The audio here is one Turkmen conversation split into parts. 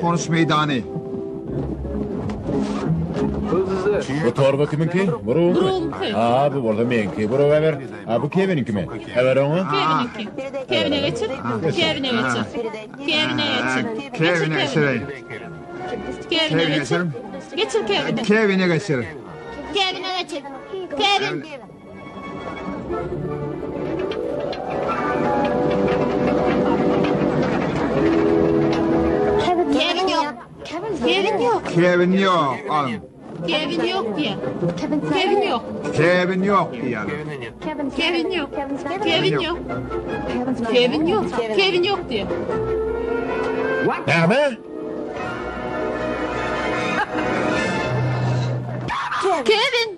Uçuş-gonuş meýdany. Bu torba kimiňki? Burugyňky. Ha, bu bolsa meňki. Buruga ber. Ha, bu Kewiniňkimi? Äber oňa. Kewiniňki. Kewine geçir. Kewine geçir. Kewine geçir. Kewine geçireýin. Kewine geçir. Geçir Kewine. Kewine geçir. Kewine geçir. Kewin. Kevin ýok. Kevin ýok. Kevin ýok. Alyň. Kevin ýok diýýär. Kevin ýok. Kevin ýok diýýär. Kevin ýok. Kevin ýok. Kevin ýok. Kevin ýok diýýär. Näme? Kevin.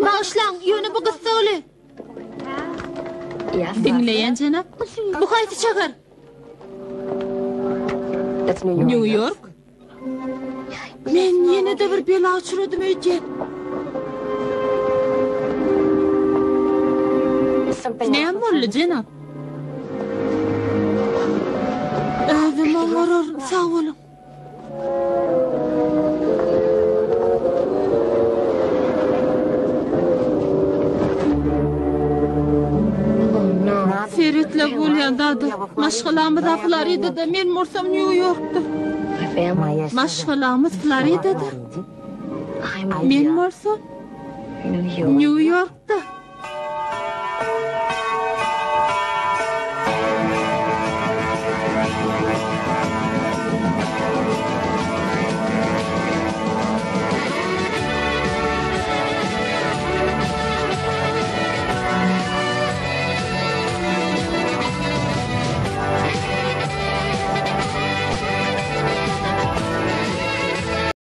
Bagyşlaň, ýöne bu gyssagly. Diňleýän jenap. Bu haýsy şäher? Nýu-Ýork. Men ýene-de bir bela uçradym öýdýän. Näme boldy, jenap? Özüm oňararyn, sag boluň. Seretle bolýan zada. Maşgalamyz-a Floridada, men bolsam Nýu-Ýorkda. Maşgalamyz Floridada, men bolsa Nýu-Ýorkda.